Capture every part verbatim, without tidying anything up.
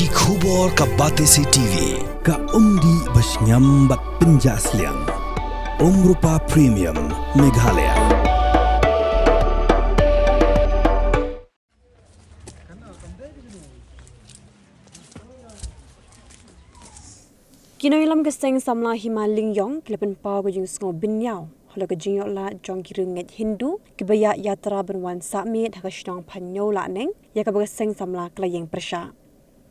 Ki khubor ka Batesi T V, ka umdih ba shngiam bad pynjah sliang. Umrupa Premium, Meghalaya. Ki nongïalam ka seng samla Hima Lyngdoh ki la pynpaw ka jingsngew bynñiaw halor ka jingïoh lad jong ki riewngeit Hindu kiba ïaid yatra ban wan sah miet ha ka shnong Phanñiew Lahneng, ïa kaba ka seng samla ka la ïeng pyrshah.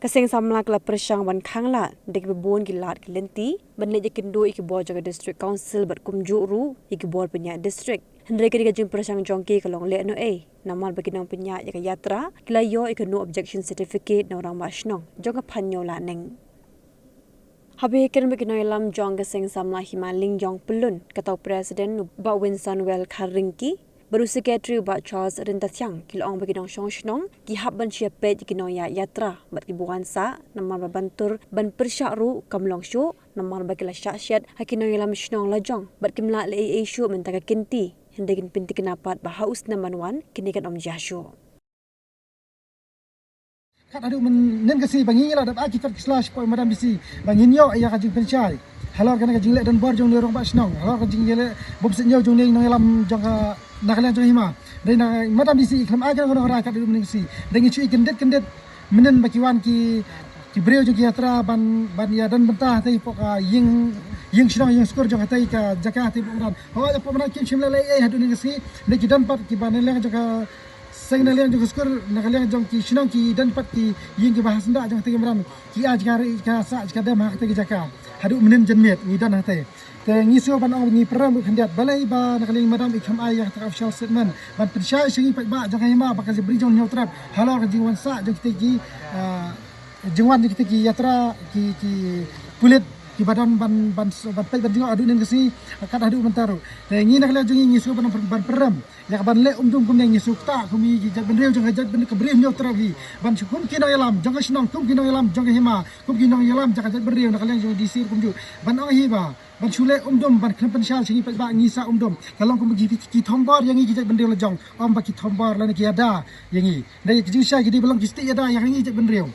Ka seng samla ka la pyrshang ban khanglad da kiba bun ki lad ki lynti ban leit ïakynduh ïa ki bor jong ka District Council bad kumjuh ruh ïa ki bor pynïaid district. Hynrei kane ka jingpyrshang jong ki ka long lehnohei, namar ba ki nongpynïaid ïa ka yatra ki la ïoh ïa ka no objection certificate na u rangbah shnong jong ka Phanñiew Lahneng. Haba ïakren bad ki nongïalam jong ka seng samla Hima Lyngdoh Pyllun, kata u President u Bah Winson Well Kharringki bad u Secretary u Bah Charles Ryntathiang, ki la ong ba ki nongshong shnong ki hap ban shah peit ïa ki nongïaid yatra bad kiba wan sah, namar ba ban tur ban pyrshah ruh kam long shuh, namar ba ki la shah shet ha ki nongïalam shnong lajong bad kim lah leh ei ei shuh mynta ka kynti. Hynrei kin pynthikna pat ba ha u snem ban wan kine kan ym jia shuh. Kat haduh mynhynnin ka sngi ba ngi la dep ai ki kot ki sla shapoh Madam D C ba ngin ïoh ïa ka jingpynshai halor kane ka jingleh donbor jong u rangbah shnong, halor ka jingleh bym sngewthuh jong u nongïalam jong ka, na ka liang jong Hima. Dei na Madam D C i khlem ai kano kano ka rai kat haduh mynhynnin ka sngi. Dei ngi shu i kyndit kyndit mynhynnin ba ki wan ki, ki briew jong ki yatra ban, ban ïa don bynta hatei hapoh ka ïing, ïing shnong ïing skur jong hatei ka jaka hatei hapoh madan. Hooid, hapoh madan kim shym leh ei ei haduh mynhynnin ka sngi. Dei ki don pat kiba na liang jong ka seng, na liang jong ka skur, na ka liang jong ki shnong ki don pat ki ïing kiba ha syndah jong hatei ka madan, ki ai jaka rieh, jaka sah, jaka dem ha katei ka jaka. Haduh mynhynnin janmiet ngi don hatei. Te ngi shu ban ong ngi pyrem ruh khyndiat, balei ba na ka liang Madam i khlem ai ïa kata ka official statement ban pynshai sha ngi paidbah jong ka Hima bad ka jaitbynriew jong Hynñiewtrep halor ka jingwan sah jong kitei ki, ah, jingwan jong kitei ki yatra, ki, ki pulit kiba don ban, ban, ban peit ban jngoh haduh mynhynnin ka sngi kat haduh mynta ruh. Te ngi na ka liang jong ngi ngi shu ban, ban pyrem ïa ka ban leh um dum kumne. Ngi shu ktah kum hi ki jaitbynriew jong ka jaitbynriew ka briew Hynñiewtrep hi ban shu kum ki nongïalam jong ka shnong, kum ki nongïalam jong ka Hima, kum ki nongïalam jong ka jaitbynriew na ka liang jong ka D C kumjuh ban ong hi ba ban shu leh um dum ban khlem pynshai sha ngi paidbah, ngi sah um dum. Ka long kumba ki, ki thombor ïa ngi ki jaitbynriew lajong, ym ba ki thombor lane ki ïada ïa ngi. Dei ki jingshai ki dei ba long ki stieh ïada ïa ngi jaitbynriew.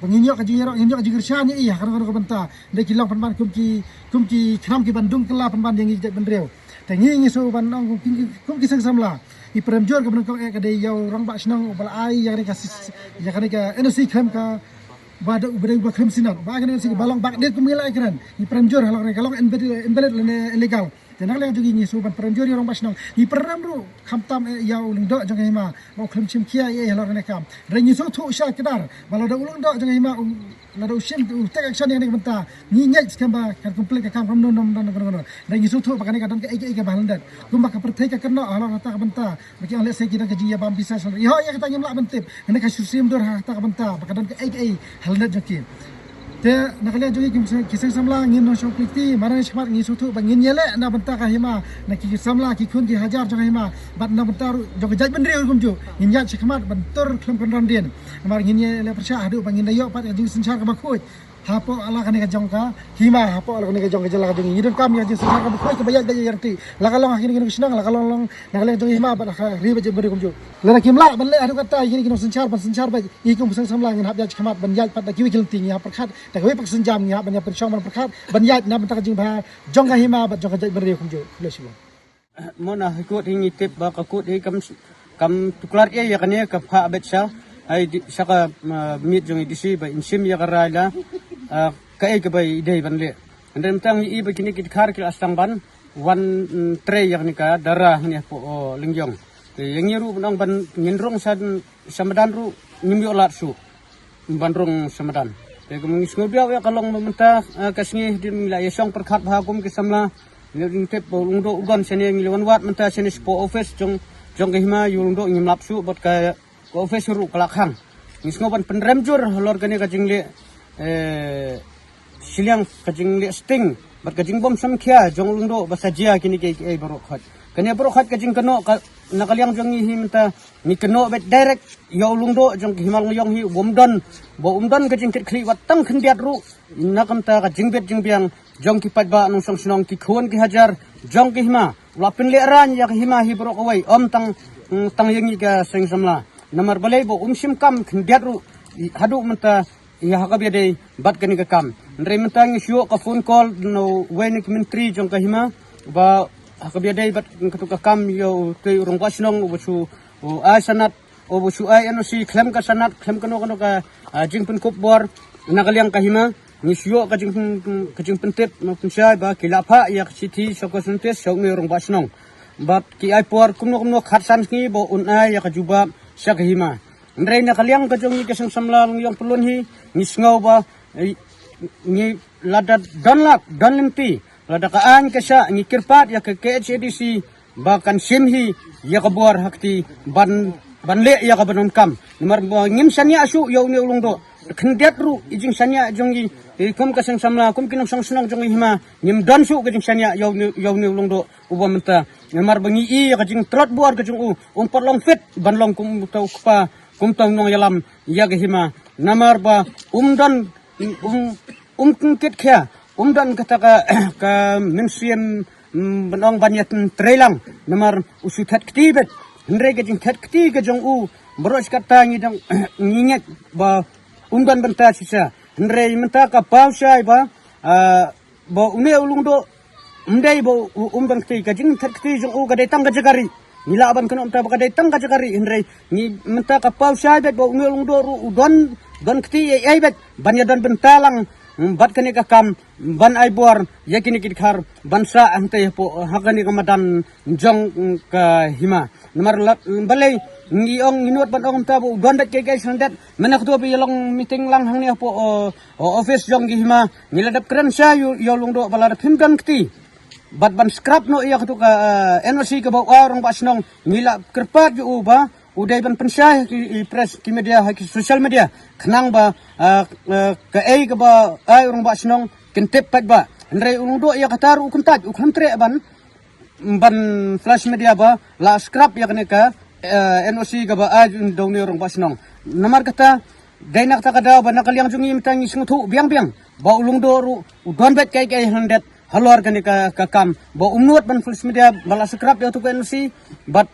Ba ngin ïoh ka jingïaroh, ngin ïoh ka jingkyrshan ïa i ha kano kano ka bynta. Dei ki long pynban kum ki, kum ki khnam kiban dung kylla pynban ïa ngi jaitbynriew. Te ngi, ngi shu ban ong kum ki, kum ki seng samla, ngi pyrem jur kaba nyngkong eh ka dei ïa u rangbah shnong uba la ai ïa kane ka sis-, ïa kane ka N O C khlem ka, ba da, ba da, ba khlem synod, ba kane ka N O C ba long bad dei kum ngi la ïakren. Ngi pyrem jur halor kane ka long invalid, invalid lane illegal. Te na ka liang jong ngi ngi shu ban pyrem jur ïa u rangbah shnong. Ngi pyrem ruh khamtam eh ïa u Lyngdoh jong ka Hima ba u khlem shim khia ei ei halor kane ka kam. Hynrei ngi sngewthuh shai kdar ba lada u Lyngdoh jong ka Hima u, lada u shim, u take action ïa kane ka bynta, ngi ngeit skhem ba kan complete ka kam, kam don, don, don, don, don. Hynrei ngi sngewthuh ba kane ka don kaei kaei kaba ha lyndet. Kumba ka pyrthei ka kynnoh halor kata ka bynta. Ba ki ong leh sei ki don ka jingïabam pisa shalri. Ïoh, ïa kata ngim lah ban tip. Hynrei ka shu shim dur ha kata ka bynta ba ka don kaei kaei ha lyndet jong ki. Te na ka liang jong ngi ki seng, ki seng samla, ngin nongshong kti, marwei shakhmat ngi sngewthuh ba ngin ïaleh na bynta ka Hima, na ki samla ki khun ki hajar jong ka Hima bad na bynta ruh jong ka jaitbynriew kumjuh. Ngin ïaid shakhmat ban tur khlem kynran dien. Namar ngin ïaleh pyrshah haduh ba ngin da ïoh pat ka jingsynshar kaba khuid hapoh la kane ka jong ka Hima, hapoh la kane ka jong ka jylla ka jong ngi. Ngi donkam ïa ka jingsynshar kaba khuid kaba ïaid ba ïaid ïa lynti. La ka long ha kine kine ki shnong, la ka long long na ka liang jong ka Hima bad ha ka ri bad jaitbynriew kumjuh. Lada kim lah ban leh haduh katta ïa kine ki nongsynshar ban synshar bad i kum seng samla ngin hap ïaid shakhmat ban ïaid pat da kiwei ki lynti, ngi hap pyrkhat da kawei pat ka sienjam, ngi hap ban ïa pynshong ban pyrkhat ban ïaid na bynta ka jingbha jong ka Hima bad jong ka jaitbynriew kumjuh. Khublei shibun. Mo na High Court hi ngi tip ba ka court hi kam, kam tuklar ei ïa kane, ka phah beit sha, ai di, sha ka, ah, miet jong i D C ba in shim ïa ka rai la, ah, kaei kaba i dei ban leh. Hynrei mynta ngi i ba kine ki dkhar ki la sdang ban wan, mm, trei ïa kane ka dara hangne hapoh, oh, Lyngjong. Te ïa ngi ruh ban ong ban ngin rung sha, sha madan ruh ngim ïoh lad shuh ban rung sha madan. Te kum ngi sngewdiaw ïa ka long mynta, eh, ka sngi hadien ngi la ïashong pyrkhat bha kum ki samla. Ngi tip ba u Lyngdoh u don shane, ngi la wan wad mynta shane shapoh office jong, jong ka Hima, ïa u Lyngdoh ngim lap shuh bad ka, ka office ruh ka la khang. Ngi sngew ban pynrem jur halor kane ka jingleh, eh, shiliang, ka jingleh sting bad ka jingbym shim khia jong u Lyngdoh ba sa jia kine kiei kiei baroh khoit. Kane baroh khoit ka jingkynnoh ka, na ka liang jong ngi hi mynta ngi kynnoh beit direct ïa u Lyngdoh jong ka Hima Lyngjong hi, bym don, ba um don ka jingkitkhlieh wat tang khyndiat ruh na ka bynta ka jingbit jingbiang jong ki paidbah nongshong shnong, ki khun ki hajar jong ka Hima. U la pynlehraiñ ïa ka Hima hi baroh kawei, ym tang, mm, tang ïa ngi ka seng samla. Namar balei ba um shim kam khyndiat ruh, i, haduh mynta ïa ha kaba ïadei bad kane ka kam. Hynrei mynta ngi shu ïoh ka phone call na uwei na ki myntri jong ka hima ba ha kaba ïadei bad katu ka kam ïa utei u rangbah shnong uba shu u ai sanad, uba shu ai N O C khlem ka sanad, khlem kano kano ka, ah, jingpynkup bor na ka liang ka hima. Ngi shu ïoh ka jing, ka jingpyntip na pynshai ba ki la phah ïa ka shithi sha ka notis sha une u rangbah shnong. Bad ki ai por kumno kumno khatsan sngi ba un ai ïa ka jubab sha ka hima. Hynrei na ka liang ka jong ngi ka seng samla Longïong Pyllun hi, ngi sngew ba, eh, ngi lada don lak, don lynti, lada ka aiñ ka shah, ngi kyrpad ïa ka K H A D C ba kan shim hi ïa ka bor ha kti ban, ban leh ïa kaba donkam. Namar ba ngim shaniah shuh ïa une u Lyngdoh. Khyndiat ruh i jingshaniah jong ngi, eh, kum ka seng samla, kum ki nongshong shnong jong ngi hima, ngim don shuh ka jingshaniah ïa une, ïa une u Lyngdoh uba mynta. Namar ba ngi i ïa ka jingtlot bor ka jong u, um pat long fit ban long kum uta u kpa, kum uta u nongïalam ïa ka hima. Namar ba um don, um, um kit khia, um don kata ka, ka mynsiem, mm, ban ong ban ïatreilang. Namar u shu thet kti beit. Hynrei ka jingthet kti ka jong u baroh shi katta ngi dang ngi ngeit ba um don bynta shisha. Hynrei mynta ka paw shai ba, ah, ba une u Lyngdoh um dei ba u, um don kti, ka jingthet kti jong u ka dei tang ka jaka rieh. Ngi lah ban kynnoh mynta ba ka dei tang ka jaka rieh, hynrei ngi mynta ka paw shai beit ba une u Lyngdoh ruh u don, don kti ei ei beit ban ïa don bynta lang, mm, bad kane ka kam ban ai bor ïa kine ki dkhar ban sah hangtei hapoh, ha kane ka madan jong, mm, ka hima. Namar la, balei ngi ong, ngi nud ban ong mynta ba u don beit kiei kiei shandet. Mynta ka tu ba ïa long meeting lang hangne hapoh, eh, office jong ki hima, ngi la dep kren sha ïa u, ïa u Lyngdoh ba lada phim don kti bad ban scrap noh ïa katu ka, eh, N O C kaba u ai u rangbah shnong, ngi la kyrpad ïa u ba u dei ban pynshai ha ki, i press, ki media, ha ki social media, khnang ba, eh, eh, kaei kaba ai u rangbah shnong kin tip pat ba. Hynrei u Lyngdoh ïa kata ruh u kyntait, u khlem treh ban ban flash media ba la scrap ïa kane ka, eh, N O C kaba ai da une u rangbah shnong. Namar kata, dei na kata ka daw ba na ka liang jong ngi mynta ngi sngewthuh biang biang ba u Lyngdoh ruh u don beit kiei kiei shandet halor kane ka, ka kam. Ba um nud ban flash media ba la scrap ïa katu ka N O C, bad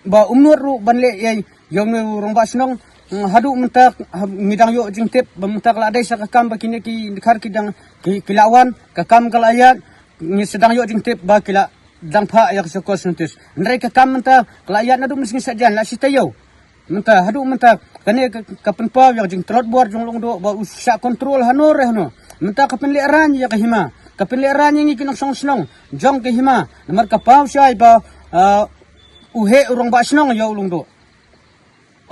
ba um nud ruh ban leh ei ïa une u rangbah shnong. Mm, haduh mynta, ha, ngi dang ïoh jingtip ba mynta ka la dei sa ka kam ba kine ki dkhar ki dang ki, ki la wan, ka kam ka la ïaid, ngi sa dang ïoh jingtip ba ki la dang phah ïa ka show cause notice. Hynrei ka kam mynta ka la ïaid naduh mynsngi saitjaiñ, la shi taïew. Mynta, haduh mynta, kane ka, ka pynpaw ïa ka jingtlot bor jong u Lyngdoh ba u shah control hano re hano. Mynta ka pynlehraiñ ïa ka hima, ka pynlehraiñ ïa ngi ki nongshong shnong jong ka hima. Namar ka paw shai ba, ah, u heh u rangbah shnong ïa u Lyngdoh.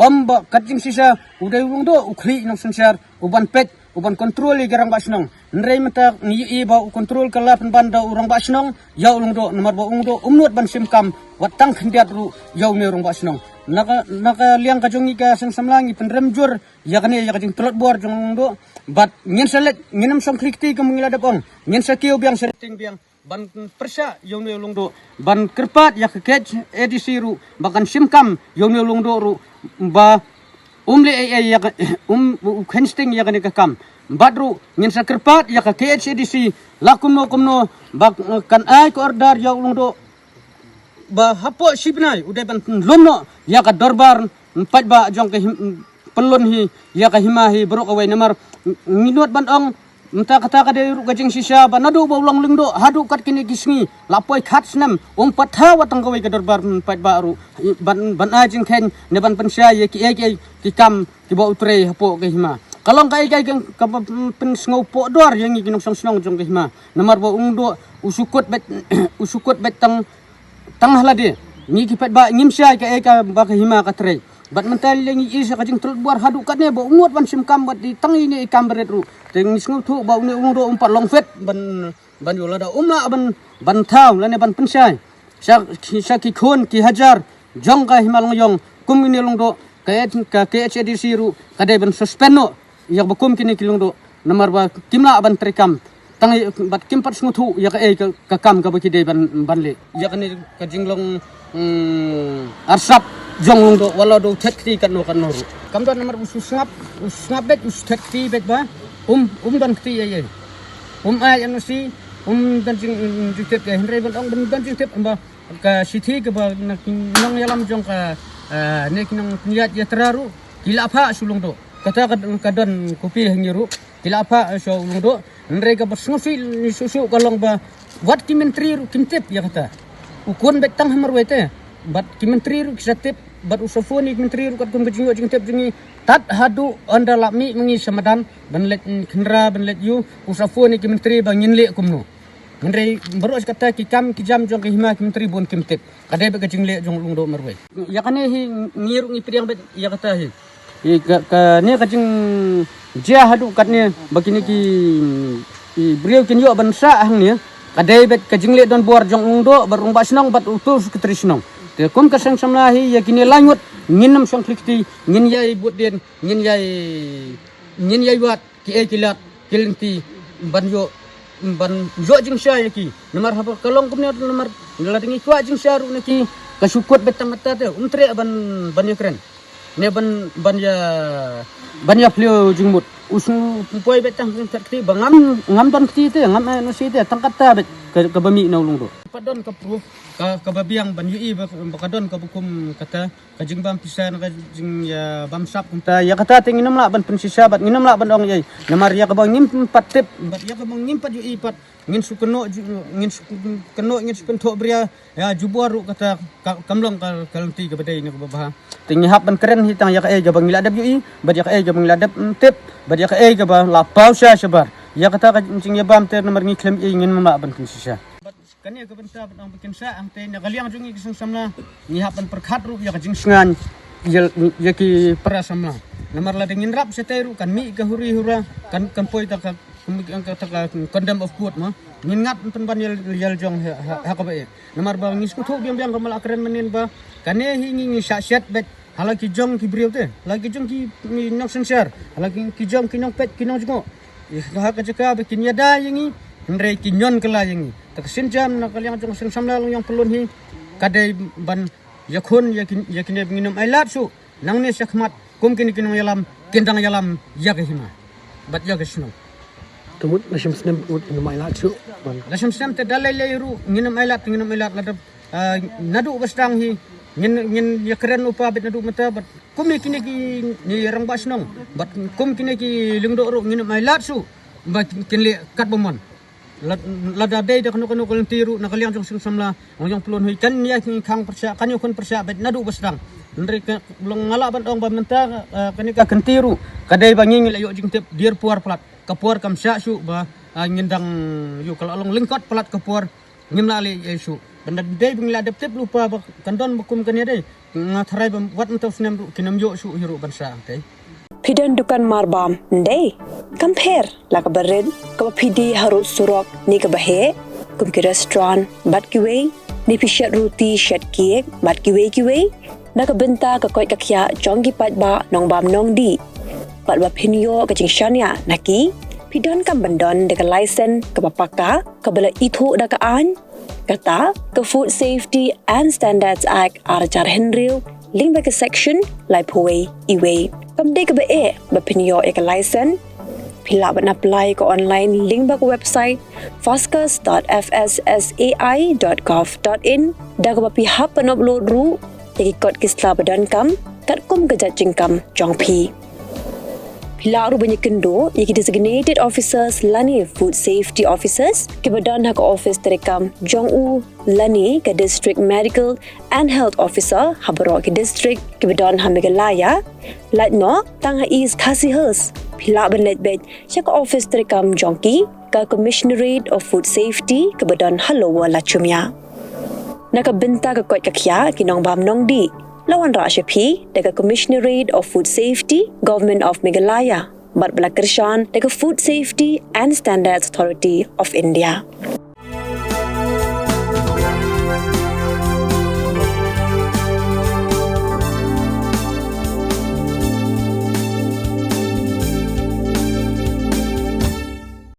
Ym ba kat jingshisha u dei u Lyngdoh u khlieh nongsynshar u ban peit, u ban control ïa ki rangbah shnong. Hynrei mynta ngi ïohi ba u control ka la pynban da u rangbah shnong ïa u Lyngdoh, namar ba u Lyngdoh um nud ban shim kam wat tang khyndiat ruh ïa une u rangbah shnong. Na ka, na ka liang ka jong ngi ka seng samla ngi pynrem jur ïa kane ïa ka jingtlot bor jong u Lyngdoh. Bad ngin sa leit, ngin ym shong khlieh kti kum ngi la dep ong. Ngin sa kiew biang, sa tieng biang ban pyrshah ïa une u Lyngdoh, ban kyrpad ïa ka K H A D C ruh ba kan shim kam ïa une u Lyngdoh ruh, ba um leh ei ei ïa ka, um, u kheiñ sting ïa kane ka kam. Bad ruh ngin sa kyrpad ïa ka K H A D C la kumno kumno ba kan ai ka order ïa u Lyngdoh ba hapoh shi bnai u dei ban pynlum noh ïa ka dorbar paidbah jong ka him, Pyllun hi, ïa ka hima hi baroh kawei. Namar ngi nud ban ong mynta kata ka dei ruh ka jingshisha ba naduh ba u long Lyngdoh haduh kat kine ki sngi la poi khat snem um pat thaw wat tang kawei ka dorbar paidbah ruh ban, ban ai jingkheiñ ne ban pynshai ïa kiei kiei ki kam kiba u trei hapoh ka hima. Ka long kaei kaei kaba pynsngewpoh dor ïa ngi ki nongshong shnong jong ka hima. Namar ba u Lyngdoh u shu kut beit, u shu kut beit tang tang ha lade. Ngi ki paidbah ngim shai kaei kaba ka hima ka trei. Bad mynta lei ngi i sha ka jingtlot bor haduh katne ba u nud ban shim kam bad i tang ine i kam ba rit ruh. Te ngi sngewthuh ba une u Lyngdoh um pat long fit ban, ban ïoh lada um lah ban, ban thaw lane ban pynshai sha, sha ki khun ki hajar jong ka hima Longïong kum ine u Lyngdoh, ka, ka K H A D C ruh ka dei ban suspend noh ïa ba kum kine ki Lyngdoh. Namar ba kim lah ban trei kam tang bad kim pat sngewthuh ïa kaei ka, ka kam kaba ki dei ban, ban leh. Ïa kane ka jinglong, mm, arsap jong u Lyngdoh wat la u thet kti katno katno ruh. Kam don namar u shu sngap, u sngap beit, u shu thet kti beit ba um, um don kti ei ei. Um ai N O C, um don jing, jingtip ei, hynrei ban ong ban don jingtip ba ka shithi kaba na ki nongïalam jong ka, eh, ne ki nongpynïaid ïathuh ruh ki la phah sha u Lyngdoh. Kata ka, ka don copy ha ngi ruh. Ki la phah sha u Lyngdoh. Hynrei kaba sngewsih shuh shuh ka long ba wat ki myntri ruh kim tip ïa kata. U khun beit tang ha marwei te. Bad ki myntri ruh ki sa tip, bad u sa phone ïa ki myntri ruh katkum ka jingïoh jingtip jong ngi. Tad haduh ynda la mih ma ngi sha madan ban leit khynra ban leit ïuh, u sa phone ïa ki myntri ba ngin leh kumno. Hynrei baroh shi katta ki kam ki jam jong ka hima ki myntri bun kim tip. Ka dei beit ka jingleh jong u Lyngdoh marwei. Ïa kane hi ngi ruh ngi pdiang beit ïa kata hi. Ïa ka, kane ka jingjia haduh katne ba kine ki, i briew kin ïoh ban sah hangne. Ka dei beit ka jingleh donbor jong u Lyngdoh bad rangbah shnong bad utu u secretary shnong. Te kum ka seng samla hi ïa kine lai ngut ngin ym shong khlieh kti, ngin ïai bud dien, ngin ïai, ngin ïai wad kiei ki lad ki lynti ban ïoh, ban ïoh jingshai ïa ki. Namar haba ka long kumne namar lada ngi kwah jingshai ruh na ki, ka shu kut beit tang kata te, um treh ban, ban ïakren ne ban, ban ïa, ban ïa plie jingmut. U shu poi beit tang kata kti ba ngam, ngam don kti te, ngam ai na shi te, tang kata beit ka, kaba mih na u Lyngdoh. Pat don ka proof ka, kaba biang ban ïohi ba, ba ka don kaba kum kata. Ka jingbam pisa na ka jingïabam sap kumta. Ïa kata te ngin ym lah ban pynshisha bad ngin ym lah ban ong ei. Namar ïa kaba ngim pat tip bad ïa kaba ngim pat ïohi pat, ngin shu kynnoh ju-, ngin shu kynnoh, ngin shu kynthoh bria. Ïa jubor ruh kata ka, kam long ka, ka lynti kaba dei ne kaba bha. Te ngi hap ban kren hi tang ïa kaei kaba ngi la dep ïohi bad ïa kaei kaba ngi la dep, mm, tip bad ïa kaei kaba la paw sha shabar. Ïa kata ka jingïabam te namar ngi khlem ei ngin ym lah ban pynshisha. Kane ka bynta ban ong ba kin sah hangtei na ka liang jong ngi ki seng samla, ngi hap ban pyrkhat ruh ïa ka jingsngewsih ïa, ïa ki para samla. Namar lada ngin rap shatei ruh kan mih ka huri hura, kan, kan poi ta ka, kan mih ka ta ka contempt of court mo. Ngin ngat pynban ïa, ïa la jong ha, ha, ha kaba eh. Namar ba ngi sngewthuh biang biang kumba la kren mynnin ba kane hi ngi, ngi shah shet beit ha la ki jong ki briew te, ha la ki jong ki, ki nongsynshar, ha la ki, ki jong ki nongpeit ki nongjngoh. Ïa, ha ka jaka ba kin ïada ïa ngi, hynrei ki ñion kylla ïa ngi. Te ka sienjam na ka liang jong ka seng samla Longïong Pyllun hi ka dei ban ïakhun ïa ki, ïa kine ba ngin ym ailad shuh. Nangne shakhmat kum kine ki nongïalam kin dang ïalam ïa ka hima bad ïa ka shnong. Te mut la shim snem mut ngin ym ailad shuh ban. La shim snem te da lei lei ruh ngin ym ailad, ngin ym ailad lada, ah, naduh ba sdang hi ngin, ngin ïakren u pa beit naduh mynta bad kum ïa kine ki, ki rangbah shnong bad kum kine ki Lyngdoh ruh ngin ym ailad shuh ba kin leh katba mon. Lad-, lada dei da kano kano ka lynti ruh na ka liang jong seng samla Longïong Pyllun hi kan ïa khang pyrshah, kan ïakhun pyrshah beit naduh ba sdang. Hynrei ka long nga lah ban ong ba mynta, eh, kane ka kynti ruh ka dei ba ngi ngi la ïoh jingtip dier por palat. Ka por kam shah shuh ba, eh, ngin dang ïoh, ka la long lyngkot palat ka por. Ngim lah leh ei shuh. Ban da dei ba ngi la dep tip lypa ba kan don ba kum kane dei. Nga tharai ba wat mynta u snem ruh kin ym ïoh shuh hi ruh ban sah hangtei. Phi don dukan marbam, ym dei? Kam pher la kaba rit, kaba phi die harud surok ne kaba heh, kum ki restaurant bad kiwei, ne phi shet ruti shet cake bad kiwei kiwei. Na ka bynta ka koit ka khiah jong ki paidbah nongbam nongdih, bad ba phin ïoh ka jingshaniah na ki, phi donkam ban don da ka license kaba paka, kaba la ithuh da ka aiñ, kata ka Food Safety and Standards Act ar hajar hynriew, lyngba ka section laiphew wei, iwei. Kam dei kaba eh ba phin ïoh ïa ka license. Phi lah ban apply ka online lyngba ka website foscus dot F S S A I dot gov dot in, da kaba phi hap ban upload ruh ïa ki kot ki sla ba donkam katkum ka jait jingkam jong phi. Phi lah ruh ban ïakynduh ïa ki designated officers lane food safety officers kiba don ha ka office treikam jong u lane ka district medical and health officer ha baroh ki district kiba don ha Meghalaya. Lait noh tang ha East Khasi Hills, phi lah ban leit beit sha ka office treikam jong ki, ka Commissionerate of Food Safety kaba don ha Lower Lachumia. Na ka bynta ka koit ka khiah ki nongbam nongdih, la wanrah sha phi da ka Commissionerate of Food Safety, Government of Meghalaya, bad ba la kyrshan da ka Food Safety and Standards Authority of India.